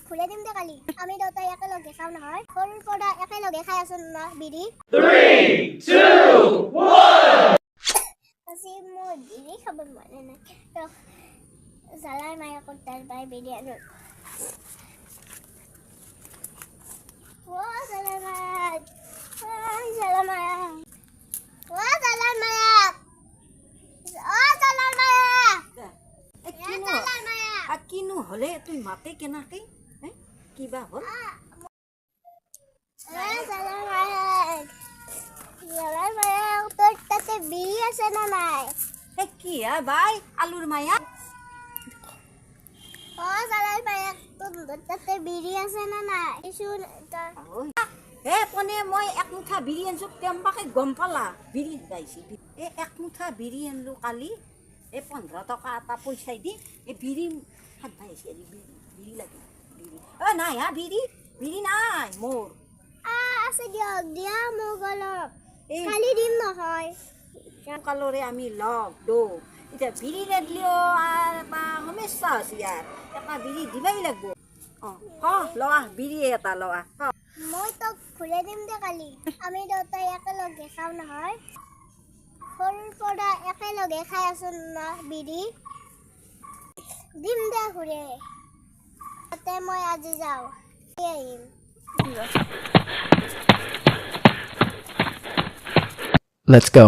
ঘূৰাই দিম দে কালি। আমি দুটাই একেলগে খাওঁ নহয়, সৰুৰ পৰা একেলগে খাই আছো না বিড়ি। 3, 2, 1. আজি মোৰ বিড়ি খাব মনে নাই। জ্বালাৰ মায়েকত তাৰ পৰাই বিড়ি আনো। অ' জ্বালাৰ মায়েক, অ' জ্বালাৰ মায়েক, অ' জ্বালাৰ মায়েক, অ' জ্বালাৰ মায়েক, জ্বালাৰ মায়েক। কিনো হ'লে তুই মাতে কেনেকে কিবা হ'ল? জ্বালাৰ মায়েক, জ্বালাৰ মায়েক, তোৰ তাতে বিড়ি আছে না নাই? কি হা বাই আলুৰ মায়া? অ' জ্বালাৰ মায়েক, তোৰ তাতে বিড়ি আছে না নাই? হে পনে মই এক মুঠা বিড়ি আনছো, কেম্বাকে গম পালা বিড়ি গাইছি। এই এক মুঠা বিড়ি আনলো কালি, এই 15 টকা এটা পইচাই দি এই বিড়ি হাত ভাইছি। আজি বিড়ি লাগে বিড়ি। অ' নাই হা বিড়ি, বিড়ি নাই মোৰ। আছে দিয়ক, দিয়া মোক অলপ, কালি দিম নহয়। কালৰে আমি লগ দৌ, এতিয়া বিড়ি নিদিলেও আৰু এটা সমস্যা আছে ইয়াৰ, এটা বিড়ি দিবাই লাগিব। অঁ ক লোৱা বিড়ি এটা লোৱা। মই তোক ঘূৰাই দিম দে কালি। আমি দুটাই একেলগে খাওঁ নহয়, সৰুৰ পৰা একেলগে খাই আছো না বিড়ি। দিম দে ঘূৰে, তাতে মই আজি যাওঁ, আহিম। Let's go.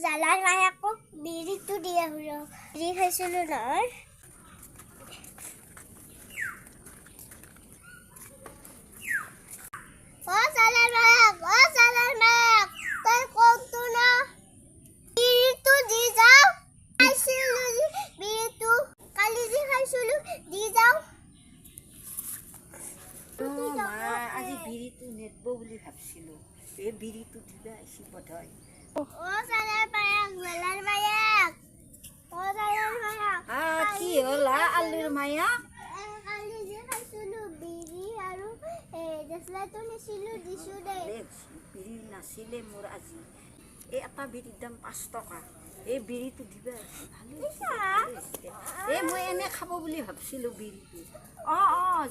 জ্বালাৰ মায়েকক বিড়িটো দি আহোঁ, বিড়ি খাইছিলোঁ নহয়। অ' জ্বালাৰ মায়েক, অ' জ্বালাৰ মায়েক, তই কোনটো না বিড়িটো দি যাওঁ, খাইছিলোঁ যে বিড়িটো কালি যে খাইছিলোঁ, দি যাওঁ। আজি বিড়িটো নেদব বুলি ভাবছিলোঁ, এই বিড়িটো দিবা আহিছি বোধহয়। অ' জ্বালাৰ মায়েক, জ্বালাৰ মায়েক, অ' জ্বালাৰ মায়েক। কি হ'ল আলুৰ মায়েক? কালি যে খাইছিলোঁ বিড়ি আৰু দেচলাটো নিছিলোঁ, দিছোঁ দে। বিড়ি নাছিলে মোৰ আজি। এই এটা বিড়িৰ দাম 5 টকা, এই বিড়িটো দিবা ভালে। এই মই এনে খাব বুলি ভাবছিলোঁ বিড়িটো। অঁ অঁ।